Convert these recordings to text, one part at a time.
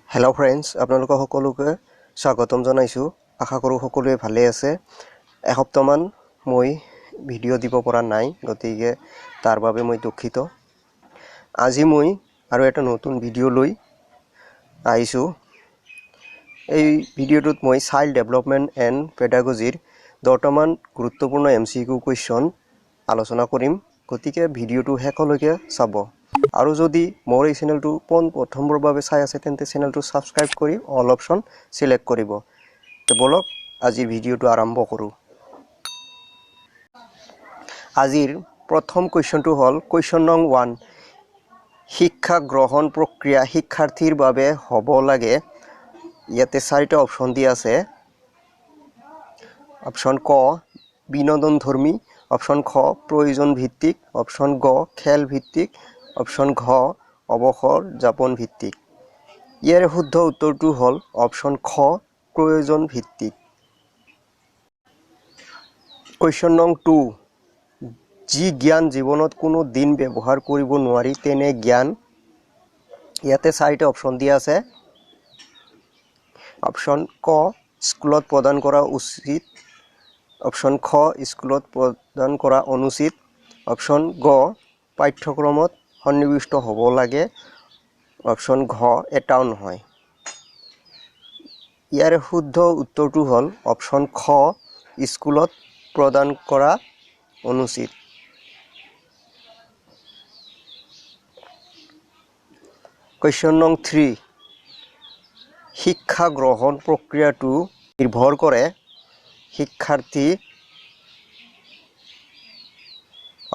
Hello' friends, আপোনালোকক সকলোকে স্বাগতম জনাইছোঁ। আশা কৰোঁ সকলোৱে ভালে আছে। এসপ্তাহমান মই ভিডিঅ' দিব পৰা নাই, গতিকে তাৰ বাবে মই দুখিত। আজি মই আৰু এটা নতুন ভিডিঅ' লৈ আহিছোঁ। এই ভিডিঅ'টোত মই চাইল্ড ডেভেলপমেণ্ট এণ্ড পেডাগজিৰ 10টামান গুৰুত্বপূৰ্ণ MCQ question আলোচনা কৰিম। গতিকে ভিডিঅ'টো শেষলৈকে চাব আৰু যদি মোৰ এই চেনেলটো পোন প্ৰথমবাৰৰ বাবে চাই আছে, তেন্তে চেনেলটো ছাবস্ক্ৰাইব কৰি অল অপশ্যন চিলেক্ট কৰিব। তো ব'লক, আজিৰ ভিডিঅ'টো আৰম্ভ কৰোঁ। আজিৰ প্ৰথম কুৱেশ্যনটো হ'ল কুৱেশ্যন নং 1। শিক্ষা গ্ৰহণ প্ৰক্ৰিয়া শিক্ষাৰ্থীৰ বাবে হ'ব লাগে। ইয়াতে চাৰিটা অপশ্যন দি আছে। অপশ্যন ক বিনোদনধৰ্মী, অপশ্যন খ প্ৰয়োজন ভিত্তিক, অপশ্যন গ খেল ভিত্তিক, অপশ্যন ঘ অৱসৰ যাপন ভিত্তিক। ইয়াৰ শুদ্ধ উত্তৰটো হ'ল অপশ্যন খ প্ৰয়োজন ভিত্তিক। কুৱেশ্যন নং 2। যি জ্ঞান জীৱনত কোনো দিন ব্যৱহাৰ কৰিব নোৱাৰি, তেনে জ্ঞান। ইয়াতে চাৰিটা অপশ্যন দিয়া আছে। অপশ্যন ক স্কুলত প্ৰদান কৰা উচিত, অপশ্যন খ স্কুলত প্ৰদান কৰা অনুচিত, অপশ্যন গ পাঠ্যক্ৰমত সন্নিৱিষ্ট হ'ব লাগে, অপশ্যন ঘ এটাও নহয়। ইয়াৰ শুদ্ধ উত্তৰটো হ'ল অপশ্যন খ স্কুলত প্ৰদান কৰা অনুচিত। কুৱেশ্যন নং 3। শিক্ষা গ্ৰহণ প্ৰক্ৰিয়াটো নিৰ্ভৰ কৰে শিক্ষাৰ্থী।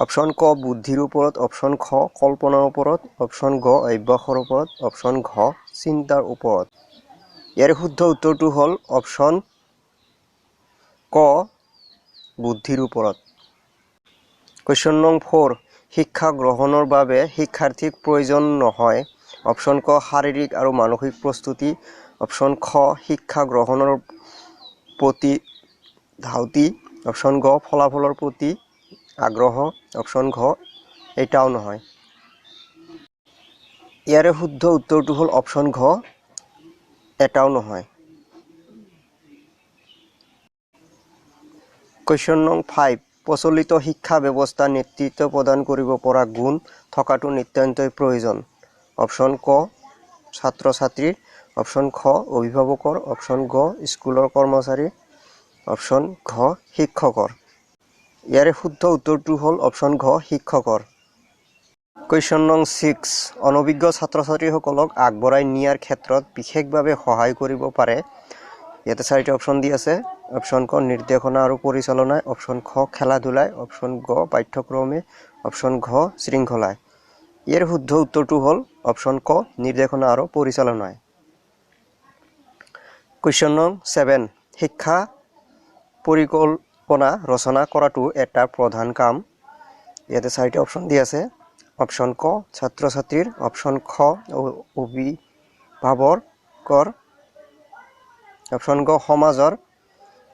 অপশ্যন ক বুদ্ধিৰ ওপৰত, অপশ্যন খ কল্পনাৰ ওপৰত, অপশ্যন গ অভ্যাসৰ ওপৰত, অপশ্যন ঘ চিন্তাৰ ওপৰত। ইয়াৰ শুদ্ধ উত্তৰটো হ'ল অপশ্যন ক বুদ্ধিৰ ওপৰত। কুৱেশ্যন নং 4। শিক্ষা গ্ৰহণৰ বাবে শিক্ষাৰ্থীক প্ৰয়োজন নহয়। অপশ্যন ক শাৰীৰিক আৰু মানসিক প্ৰস্তুতি, অপশ্যন খ শিক্ষা গ্ৰহণৰ প্ৰতি ধাউতি, অপশ্যন গ ফলাফলৰ প্ৰতি আগ্ৰহ, অপশ্যন ঘ এটাও নহয়। ইয়াৰে শুদ্ধ উত্তৰটো হ'ল অপশ্যন ঘ এটাও নহয়। কুৱেশ্যন নং 5। প্ৰচলিত শিক্ষা ব্যৱস্থা নেতৃত্ব প্ৰদান কৰিব পৰা গুণ থকাটো নিতান্তই প্ৰয়োজন। অপশ্যন ক ছাত্ৰ ছাত্ৰীৰ, অপশ্যন খ অভিভাৱকৰ, অপশ্যন গ স্কুলৰ কৰ্মচাৰী, অপশ্যন ঘ শিক্ষকৰ। ইয়াৰে শুদ্ধ উত্তৰটো হ'ল অপশ্যন ঘ শিক্ষকৰ। কুৱেশ্যন নং 6। অনভিজ্ঞ ছাত্ৰ ছাত্ৰীসকলক আগবঢ়াই নিয়াৰ ক্ষেত্ৰত বিশেষভাৱে সহায় কৰিব পাৰে। ইয়াতে চাৰিটা অপশ্যন দি আছে। অপশ্যন ক নিৰ্দেশনা আৰু পৰিচালনাই, অপশ্যন খ খেলা ধূলাই, অপশ্যন গ পাঠ্যক্ৰমে, অপশ্যন ঘ শৃংখলাই। ইয়াৰ শুদ্ধ উত্তৰটো হ'ল অপশ্যন ক নিৰ্দেশনা আৰু পৰিচালনাই। কুৱেশ্যন নং 7। শিক্ষা পৰিকল্পনা ৰচনা কৰাটো এটা প্ৰধান কাম। ইয়াতে চাৰিটা অপশ্যন দি আছে। অপশ্যন ক ছাত্ৰ ছাত্ৰীৰ, অপশ্যন খ অভিভাৱকৰ, অপশ্যন গ সমাজৰ,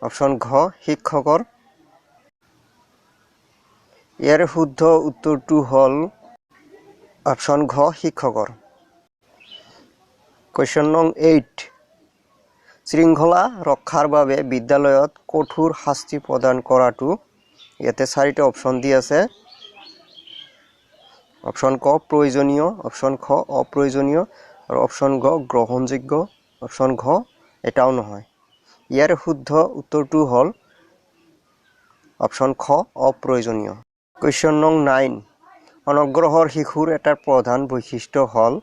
অপশ্যন ঘ শিক্ষকৰ। ইয়াৰ শুদ্ধ উত্তৰটো হ'ল অপশ্যন ঘ শিক্ষকৰ। কুৱেশ্যন নং 8। শৃংখলা ৰক্ষাৰ বাবে বিদ্যালয়ত কঠোৰ শাস্তি প্ৰদান কৰাটো। ইয়াতে চাৰিটা অপশ্যন দি আছে। অপশ্যন ক প্ৰয়োজনীয়, অপশ্যন খ অপ্ৰয়োজনীয়, আৰু অপশ্যন গ গ্ৰহণযোগ্য, অপশ্যন ঘ এটাও নহয়। ইয়াৰ শুদ্ধ উত্তৰটো হ'ল অপশ্যন খ অপ্ৰয়োজনীয়। কুৱেশ্যন নং 9। অনগ্ৰসৰ শিশুৰ এটা প্ৰধান বৈশিষ্ট্য হ'ল।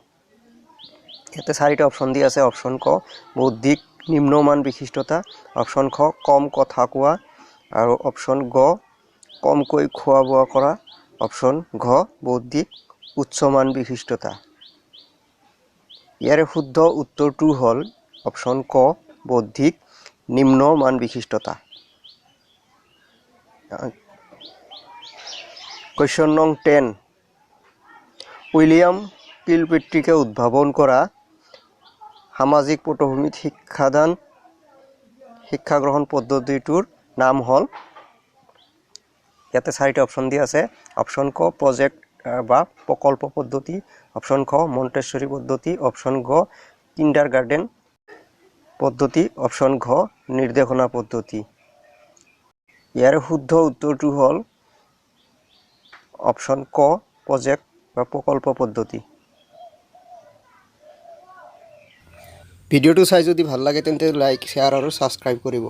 ইয়াতে চাৰিটা অপশ্যন দি আছে। অপশ্যন ক বৌদ্ধিক নিম্নমান বিশিষ্টতা, অপশ্যন খ কম কথা কোৱা, আৰু অপশ্যন গ কমকৈ খোৱা বোৱা কৰা, অপশ্যন ঘ বৌদ্ধিক উচ্চমান বিশিষ্টতা। ইয়াৰে শুদ্ধ উত্তৰটো হ'ল অপশ্যন ক বৌদ্ধিক নিম্নমান বিশিষ্টতা। কুৱেশ্যন নং 10। উইলিয়াম কিলপেট্ৰিকে উদ্ভাৱন কৰা সামাজিক পটভূমিত শিক্ষা গ্ৰহণ পদ্ধতিটোৰ নাম হ'ল। ইয়াতে চাৰিটা অপশ্যন দি আছে। অপশ্যন ক প্ৰজেক্ট বা প্ৰকল্প পদ্ধতি, অপশ্যন খ মণ্টেশ্বৰী পদ্ধতি, অপশ্যন গ কিণ্ডাৰ গাৰ্ডেন পদ্ধতি, অপশ্যন ঘ, নিৰ্দেশনা পদ্ধতি। ইয়াৰ শুদ্ধ উত্তৰটো হ'ল অপশ্যন ক, প্ৰজেক্ট বা প্ৰকল্প পদ্ধতি। ভিডিঅ'টো চাই যদি ভাল লাগে, তেন্তে লাইক, শ্বেয়াৰ আৰু ছাবস্ক্ৰাইব কৰিব।